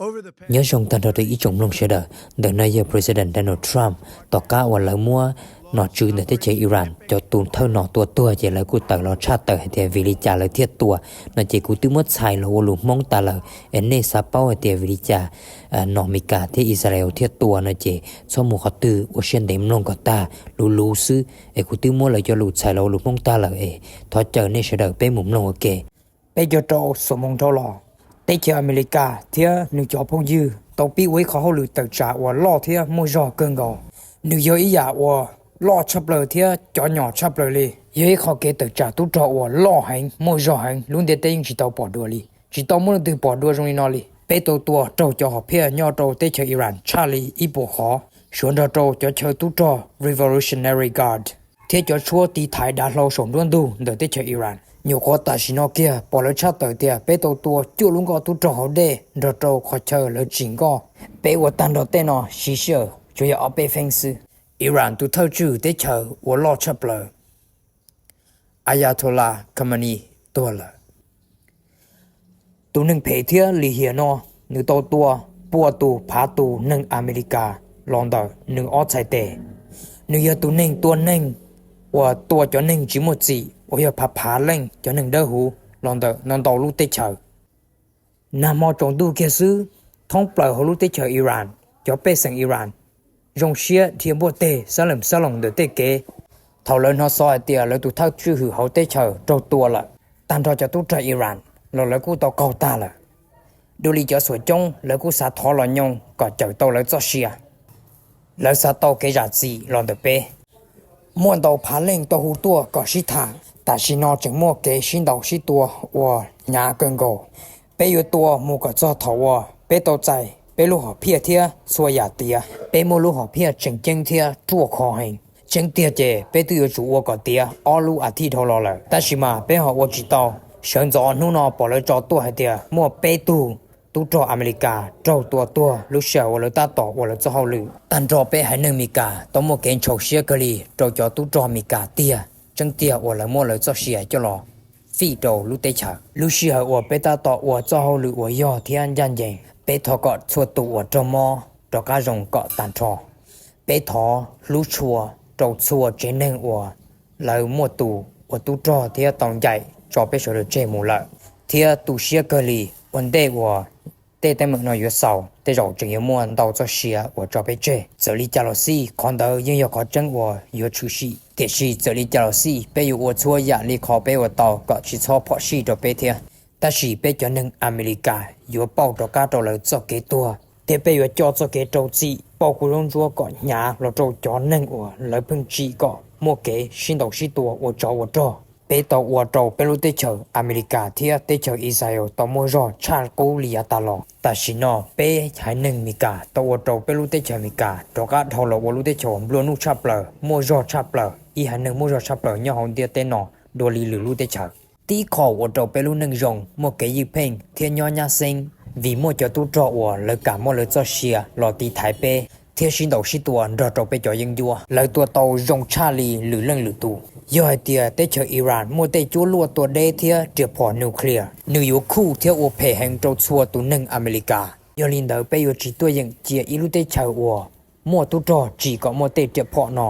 Nyob zoo tag nrho rau ib tsoom mloog sawv daws, ntawm no yog President Donald Trump. Tom qab uas lawv muab nom tswv ntawm teb chaws Iran cov tus thawj nom tua tuag ces lawv kuj tawm los tshaj tawm hais tias vim li cas lawv thiaj tua no ces kuv twb muab txhais los ua lus Hmoob tas lawm, es nej xav paub hais tias vim li cas nom Meskas thiab Israel thiaj tua no ces txhob mus qhov twg, ua siab ntev mloog kom tag luv luv xwb, es kuv twb muab lawv cov lus txhais los ua lus Hmoob tag lawm es thov caw nej sawv daws peb mus mloog ua ke. Peb caug rau xuab moos dhau los, teb chaws Amelikas thiab nws cov phooj ywg tau pib ua ib qho hauj lwm tawm tsam uas loj thiab muaj zog kawg nkaus. Nws yog ib yam uas loj tshaj plaws thiab cov nyom tshaj plaws li, yog ib qho kev tawm tsam tub rog uas loj heev muaj zog heev, lub ntiaj teb yeej tsis tau pom dua li, tsis tau muaj leej twg pom dua zoo li no li. Peb tau tua raug cov hom phiaj nyob rau teb chaws Iran tshaj li ib puas qhov, suav nrog rau cov chaw tub rog Revolutionary Guard thiab cov tshuab tiv thaiv dav hlau saum nruab ntug ntawm teb chaws Iran. Nyuam qhuav tam sim no kiag pom lawv tshaj tawm tias peb tau tua cuaj lub nkoj tub rog hauv dej nrog rau qhov chaw lawv tsim nkoj. Peb ua tag nrho tej no siv sij hawm tsuas yog ob peb feeb xwb. Iran tus thawj tswj teb chaws uas loj tshaj plaws Ayatollah Khamenei tuag lawm. Tus neeg phem thiab lim hiam no, nws tau tua pua tus phav tus neeg Amelikas los ntawm nws ob txhais tes. Nws yog tus neeg tua neeg uas tua cov neeg tsis muaj txim uas yog phav phav leej cov neeg dawb huv los ntawm ntau ntau lub teb chaws. Nag hmo tsaus ntuj kiag xwb, thoob plaws hauv lub teb chaws Iran, cov pej xeem Iran zoo siab dhia npuaj teg xab leem xab loos ntawm tej kev thaum lawv hnov xov hais tias lawv tus thawj tswj hwm hauv teb chaws raug tua lawm. Tag nrho cov tub rog Iran los lawv kuj tau qaug tag lawm. Dua li cov xuam coob lawv kuj xav thov los nyoo kom cawm tau lawv txoj sia. Lawv xav tau kev zam txim los ntawm peb. Muaj ntau phav leej tau hu tuaj kom sib tham, tam sim no tseem muaj kev sib ntaus sib tua uas hnyav kawg nkaus. Peb yuav tua mus kom txog thaum uas peb tau txais peb lub hom phiaj thiab txhua yam tiav. Peb muaj lub hom phiaj tseem ceeb thiab ruaj khov heev. Tseeb tiag ces peb twb yuav tsum ua kom tiav ob lub as thiv dhau los lawm, tab sis mas peb ho ua tsis tau. Sawv ntxov hnub no pom lawv tso tuaj hais tias muaj peb tug tub rog Amelikas raug tua tuag lub sij hawm uas lawv tab tom ua lawv txoj hauj lwm. Tag nrho peb haiv neeg Meskas tau muaj kev ntshau siab kawg li rau cov tub rog Meskas tiag. Tseeb tiag uas lawv muab lawv txoj sia coj los fij rau lub teb chaws. Lub sij hawm uas peb tab tom ua txoj hauj lwm uas yog thiab ncaj ncees, peb thov kom txhua tus uas raug mob rov qab zoo kom tag nrho. Peb thov hlub tshua rau txhua tsev neeg uas lawv muaj tus ua tub rog thiab tau ncaim tso peb sawv daws tseg mus lawm, thiab tu siab kawg li ua ntej uas tej teeb meem no yuav xaus tej zaum tseem yuav muaj ntau txoj sia uas tso peb tseg. Txawm li cas los xij qhov ntawd yeej yog qhov tseeb uas yuav tshwm sim, tiam sis txawm li cas los xij peb yuav ua txhua yam li qhov peb ua tau kom tsis txhob phom sij rau peb thiab. Tab sis peb cov neeg Amelikas yuav pauj rov qab rau lawv txoj kev tuag, thiab peb yuav coj txoj kev rau txim pauj kua zaub ntsuab kom hnyav los rau cov neeg uas lawv pheej tsim kom muaj kev sib ntaus sib tua ua tsov ua rog. Peb tau ua rau peb lub teb chaws Amelikas thiab teb chaws Israel tau muaj zog tshaj qub li yav tas los. Tam sim no peb haiv neeg Meskas tau ua rau peb lub teb chaws Amelikas rov qab dhau los ua lub teb chaws uas nplua nuj tshaj plaws, muaj zog tshaj plaws, ib haiv neeg muaj zog tshaj plaws nyob hauv ntiaj teb no dua li lwm lub teb chaws. Tib qho ua rau peb lub neej zoo, muaj kev ywj pheej thiab nyob nyab xeeb, vim muaj cov tub rog uas lawv kam muab lawv txoj sia los tiv thaiv peb thiab sib ntaus sib tua nrog rau peb cov yeeb ncuab. Lawv tua tau zoo tshaj li lwm leej lwm tus. Yog hais tias teb chaws Iran muaj tej cuab luaj tua deb thiab riam phom nuclear, nws yuav khuj thiab ua phem heev rau txhua tus neeg Amelikas. Yog li ntawd peb yuav tsis tuaj yeem cia ib lub teb chaws uas muaj tub rog tsim kom muaj tej riam phom no,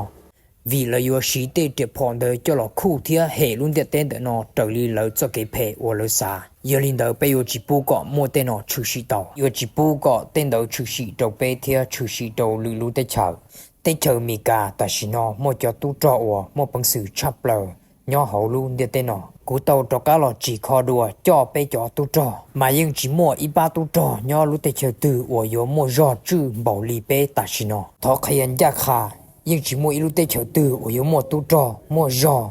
vim lawv yuav siv tej riam phom ntawd coj los khuj thiab hem lub ntiaj teb ntawm no raws li lawv txoj kev phem uas lawv xav. Yog li ntawd peb yuav tsis pub kom muaj tej no tshwm sim tau, yuav tsis pub kom tej ntawd tshwm sim rau peb thiab tshwm sim rau lwm lub teb chaws. Teb chaws Amelikas tam sim no muaj cov tub rog uas muaj peev xwm tshaj plaws nyob hauv lub ntiaj teb no. Kuv tau rov qab los tsim kho dua coj peb cov tub rog, mas yeej tsis muaj ib pab tub rog nyob lub teb chaws twg uas yuav muaj zog tswj npaum li peb tam sim no. Thov qhia ncaj qha, yeej tsis muaj ib lub teb chaws twg uas yuav muaj tub rog muaj zog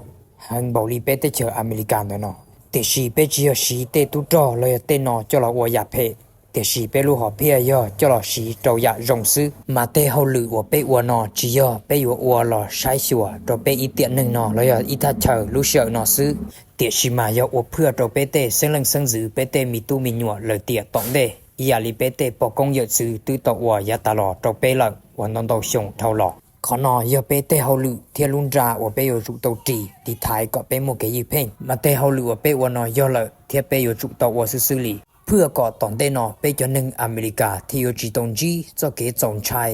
heev npaum li peb teb chaws Amelikas ntawm no. Tiam sis peb tsis yog siv tej tub rog los yog tej no coj los ua yam phem, tiam sis peb lub hom phiaj yog coj los siv rau yam zoo xwb. Mas tej hauj lwm uas peb ua no tsis yog peb yuav ua los saib xyuas rau peb ib tiam neeg no los yog ib thaj chaw lub sij hawm no xwb, tiam sis mas yog ua phwaj rau peb tej xeeb leej xeeb ntxwv, peb tej me tub me nyuam lawm tiam tom ntej, ib yam li peb tej poj koob yawm txwv twb tau ua yav tas los rau peb lawm uas ntau ntau xyoo dhau los. Qhov no yog peb tej hauj lwm thiab lub nra uas peb yuav tsum tau ris tiv thaiv kom peb muaj kev ywj pheej. Mas tej hauj lwm uas peb ua no yog lawm thiab peb yuav tsum tau ua xwb xwb li. phwj kom tom ntej no peb cov neeg Amelikas thiaj yuav tsis tau ntsib txoj kev txaus ntshai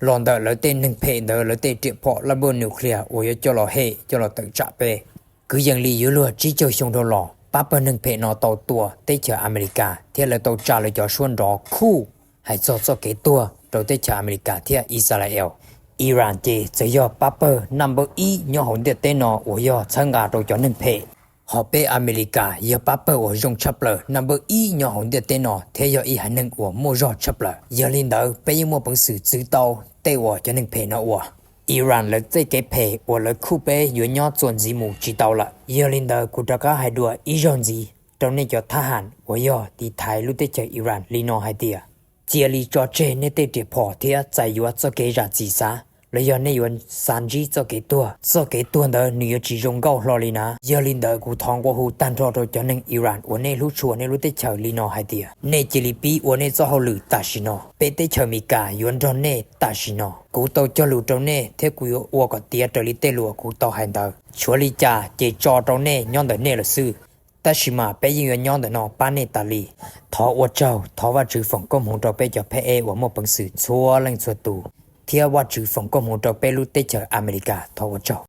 los ntawm lawv tej neeg phem ntawd lawv tej riam phom laj npawj nuclear uas yuav coj los hem coj los tawm tsam peb. Kwv yees li yuav luag tsib caug xyoo dhau los pab pawg neeg phem no tau tua teb chaws Amelikas thiab lawv tau tsa lawv cov suab nrov khuj hais txog txoj kev tuag rau teb chaws Amelikas thiab Israel. Iran ces txawm yog pab pawg naj npawb ib nyob hauv ntiaj teb no uas yog txhawb nqa rau cov neeg phem. Hos peb Amelikas yog pab pawg uas zoo tshaj plaws naj npawb ib nyob hauv ntiaj teb no thiab yog ib haiv neeg uas muaj zog tshaj plaws. Yog li ntawd peb yeej muaj peev xwm txwv tau tej uas cov neeg phem no ua. Iran lawv tej kev phem uas lawv khuj peb yuav nyob txuas ntxiv mus tsis tau lawm. Yog li ntawd kuv rov qab hais dua ib zaug ntxiv rau nej cov thab ham uas yog tiv thaiv lub teb chaws Iran li no hais tias, cia li tso tseg nej tej riam phom thiab txais yuav txoj kev zam txim xav los yog nej yuav xav ntsib txoj kev tuag. Txoj kev tuag ntawd nws yuav tsis zoo nkauj hlo li na. Yog li ntawd kuv thov nqua hu tag nrho rau cov neeg Iran uas nej hlub tshua nej lub teb chaws li no hais tias, nej cia li pib ua nej txoj hauj lwm tam sim no. Peb teb chaws Amelikas yuav nrog nej tam sim no. Kuv tau cog lus rau nej thiab kuv yuav ua kom tiav raws li tej lus kuv tau hais ntawd. Tshuav li cas ces tso rau nej nyob ntawm nej lawm xwb. Tab sis mas peb yeej yuav nyob ntawm no pab nej tas li. Thov ua tsaug, thov Vajtswv foom koob hmoov rau peb cov phab ej uas muaj peev xwm txhua leej txhua tus, thiab Vajtswv foom koob hmoov rau peb lub teb chaws Amelikas. Thov ua tsaug.